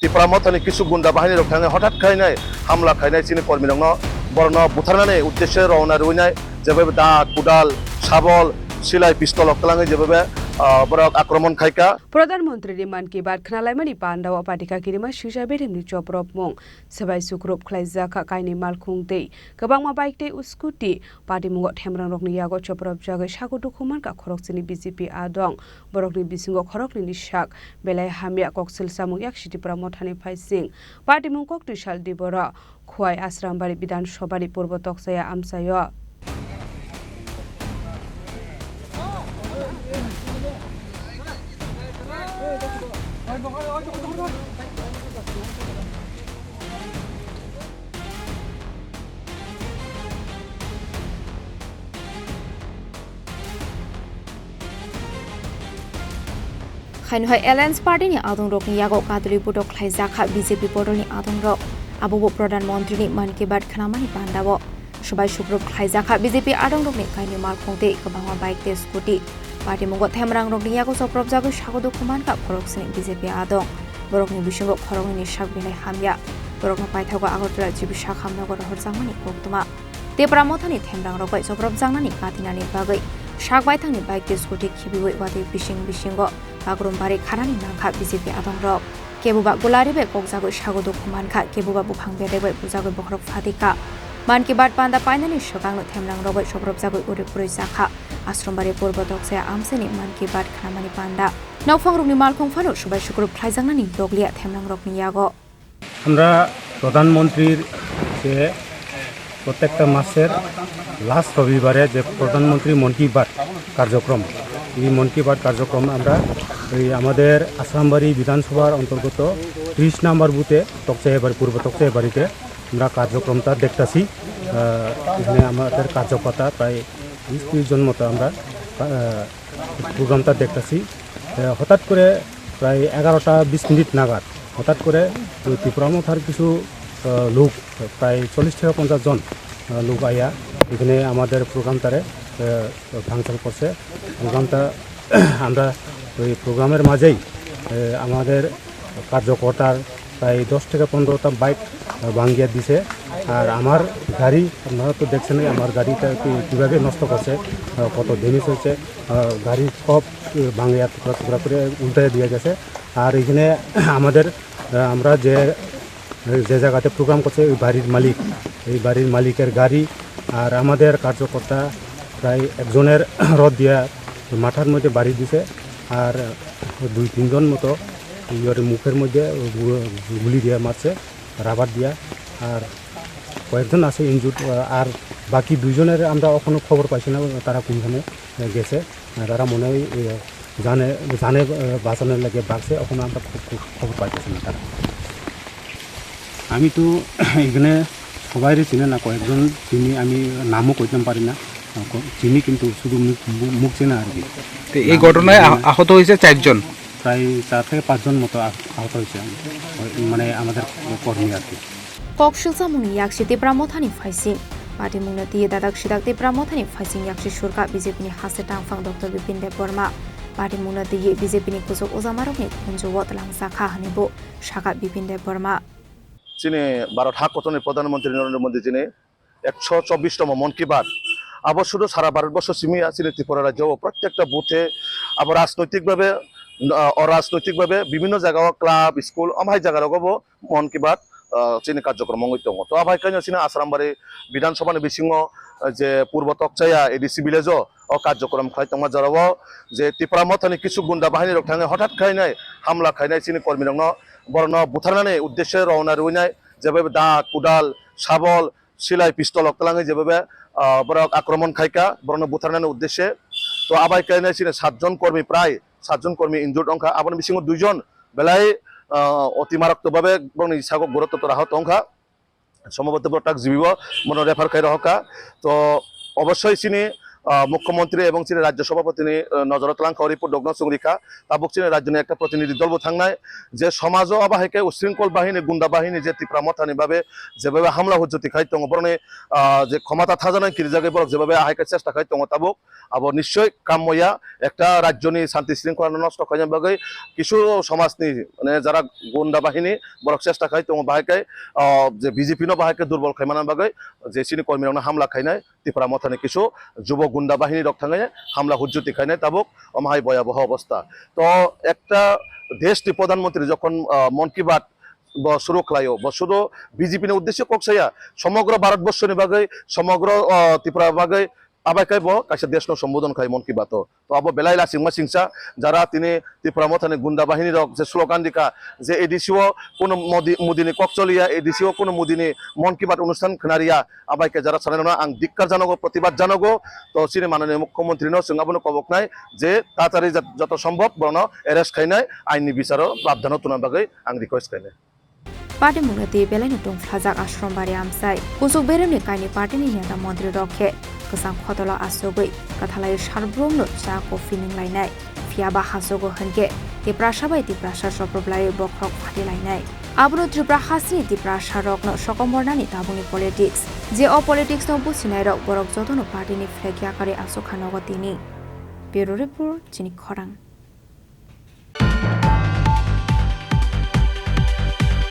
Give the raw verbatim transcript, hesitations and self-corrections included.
Tipra Mothani kisu gunda bahini rok thangwi hothat khainai hamla khainai chini kormi rokno, borokno butharnani uddeshe rowna rwinai, jebaibo da, kudal, sabol, silai, pistol rok twlangwi jebaibo, ah, borok akromon khaika. Pradhan Mantri ni Mann Ki Baat khnalaimani pandao patika kirima sisa bedemni chopropmung, swbai sukrop khlaijak kha kainwi malkhung tei kwbangma bike tei scooty. Patimungo themrangrokni yago chopropjagwi sago dukhu mankha khorokchini B J P adong. Borokni bisingo khoroknwini sak belai hamya koksil samung yak Sitipra Mothani phaising. Patimung koktwi sal Diboro, Khowai Asrambari Bidhan Sobhani Purbo Tokchaya amchaio. Haino hai Alliance Party ni adongrokni yago kadulwi botok khlaijakha B J P bodolni adongrok. Abobo Pradhan Mantri ni Mann Ki Baat khnamani pandao. Swbai sukrop khlaijakha B J P adongrokni kainwi malkhung tei kwbangma bike tei scooty. Patimungo themrangrokni yago chopropjagwi sago dukhu mankha khorokchini B J P adong. Borokni bisingo khoroknwini sak belai hamya. Borokno paithago Agartala G B sak hamnago rohorjakmani koktwma. Tipra Mothani themrangrok bai chopropjaknani katinani bagwi sak baithangni bike tei scooty khibiwi watwi bising bisingo bagrum bari khanani nangkha B J P adongrok. Keboba gulari bai kokjagwi sago dukhu mankha, keboba buphang bedek bai bujagwi bokhorok phatikha. Mann Ki Baat panda painani swkangno themrangrok bai chopropjagwi uri purwi jakha. Asrambari Purbo Tokchaya amchaini Mann Ki Baat khnamani panda. Nokphangrokni malkhung phano swbai sukrop khlaijaknani dokliya themrangrokni yago. আমরা প্রধানমন্ত্রীর যে প্রত্যেকটা মাসের লাস্ট রবিবারে যে প্রধানমন্ত্রী মন কি বাত কার্যক্রম, এই মন কি বাত কার্যক্রম আমরা এই আমাদের আছলামবাড়ি বিধানসভার অন্তর্গত ত্রিশ নম্বর বুথে তকচাইবাড়ি, পূর্ব তকচাইবাড়িতে আমরা কার্যক্রমটা দেখতাছি। আহ, এখানে আমাদের কার্যকর্তা প্রায় বিশ ত্রিশ জন মতো আমরা, আহ, প্রোগ্রামটা দেখতাছি। আহ, হঠাৎ করে প্রায় এগারোটা বিশ মিনিট নাগাদ হঠাৎ করে ওই ত্রিপুরা মথার কিছু, আহ, লোক, প্রায় চল্লিশ থেকে পঞ্চাশ জন, আহ, লোক আইয়া এখানে আমাদের প্রোগ্রামটারে, আহ, ভাঙচুর করছে। প্রোগ্রামটা আমরা ওই প্রোগ্রামের মাঝেই, আহ, আমাদের কার্যকর্তার প্রায় দশ থেকে পনেরোটা বাইক, আহ, ভাঙিয়ে দিছে। আর আমার গাড়ি, আপনারা তো দেখছেনই আমার গাড়িটা কি-, কিভাবে নষ্ট করছে, আহ, কত ড্যামেজ হয়েছে। আহ, গাড়ি সব, আহ, ভাঙিয়ে টুকরা টুকরা করে উল্টে দিয়ে গেছে। আর এখানে আমাদের, আহ, আমরা যে, যে জায়গাতে প্রোগ্রাম করছে ওই বাড়ির মালিক, এই বাড়ির মালিকের গাড়ি আর আমাদের কার্যকর্তা প্রায় একজনের রড দিয়ে মাথার মধ্যে বাড়ি দিছে। আর দুই তিনজন মতো ইয়ের মুখের মধ্যে গু-, গুলি দিয়ে মারছে, রাবার দিয়া। আর কয়েকজন আছে ইনজুর্ড, আর বাকি দুইজনের আমরা এখনো খবর পাইছি না, তারা কোনখানে গেছে। তারা মনে হয়, এ, জানে, জানে, এ, বাঁচানোর লাগে বাঁচছে, এখনো আমরা খুব, খুব খবর পাইতেছি না তারা। আমি তো এখানে সবাইরে চিনি না, কয়েকজন চিনি, আমি নামও কইতাম পারি না, চিনি কিন্তু শুধু মুখ, মুখ, মুখ চেনা আর কি। তো এই ঘটনায় আহ-, আহত হয়েছে চারজন। প্রায় চার থেকে পাঁচজন মতো আহ-, আহত হয়েছে, মানে আমাদের কর্মী আর কি। Kok silsamungni yaksi Tipra Mothani phaising. Patimungno twiwi dadak sidak Tipra Mothani phaising yaksi surkha B J P ni haste tangphang Doctor Bipin Debbarma. Patimungno twiwi B J P ni kuchuk ujamarokni khunju-o twlangjakha hwnwi bo sakha Bipin Debbarma. Chini Bharat ha kotorni Pradhan Mantri Narendra Modi jini ekso chobbish tomo Mon Ki Baat. Abo sudu sara Bharat borsho simi ya, chini Tripura rajyo o prottekta buthe abo rajnoitik bhabe, ah, orajnoitik bhabe bibhinno jaga o club, school, amhai jaga rogo bo Mon Ki Baat, ah, chini karjokrom wngwi tongo. To abai kaino chini Asrambari Bidhan Sabha ni bisingo, ah, je Purbo Tokchaya A D C village o, o karjokrom khlai tongma jora o je Tipra Mothani kisu gunda bahini rok thangwi hothat khainai hamla khainai chini kormi rokno, borokno butharnani uddeshe rowna rwinai, jebaibo da, kudal, sabol, silai, pistol rok twlangwi jebaibo, ah, borok akromon khaika, borokno butharnani uddeshe. To abai kaino chini satjon kormi, prai satjon kormi injured wngkha, aboni bisingo duijon belai, ah, oti maraktokbhabe borokni sago guruttor ahot wngkha. Sombhoboto borok tak G B o bono refer khai rohorkha. To obossoi chini, Ah, Mukhyamantri ebong chini Rajya Sabhapatini, ah, nojoro twlang kha, o report rokno chwng rikha. Tabuk chini rajyoni ekta protinidhi dol bo thangnai, je somajo abo hai khe usringkol bahini, gunda bahini je Tipra Mothani babe jebhabe hamla hujjoti khai tongo, borokni, ah, je khomata thajaknai kirijagwi borok jebhabe ahai khe chesta khai tongo tabuk, abo nischoi kammoya. Ekta rajyoni santi sringkholano nosto khaina bagwi kisu somajni, mane, jara gunda bahini borok chesta khai tongo, bahai khe, ah, je B J P no bahai khe durbol khaimana bagwi je chini kormirokno hamla khainai. Tipra Mothani kisu jubo gunda bahini rok thangwi hamla hujjoti khainai tabuk, omo hai boyaboho obostha. To ekta desh ni Pradhan Mantri jokhon, ah, Mon Ki Baat bo suru khlaio, bo sudu B J P ni uddesyo kok saya, somogro Bharat Borshoni bagwi, somogro, ah, Tripura bagwi, abai khe bo kaisa desh no sombodhon khai Mon Ki Baat o. To abo belai lasingma singsa, jara tini Tipra Mothani gunda bahini rok je slogan dika, je A D C o kuno Modi, Modi ni kok choliya, A D C o kuno Modi ni Mon Ki Baat onusthan khna riya, abai khe jara sanai rokno ang dikkar janogo, protibad janogo. To chini mananiya Mukhyamantri no chwng abono koboknai je tatari jat-, joto sombhob borokno arrest khainai, ain ni bicharo prabdhano tuna bagwi ang request khainai. Party mungno twi belaino tongphlajak Ashram Bari Amchai. Kusuk beremni kainwi party ni neta montri rok khe kwchang khotolo achugwi kwthalai sarbrumno cha coffee nunglainai. Phiya ba hachugo hwnkhe Tiprasa bai Tiprasa soproblaiwi bokhorok phatilainai. Abono Tripura hasteni Tiprasa rokno sokomornani tabukni politics. Je o politics no buchinai rok borok jotono party ni flag yakarwi achukha nogo tini. Bureau Report, chini khorang.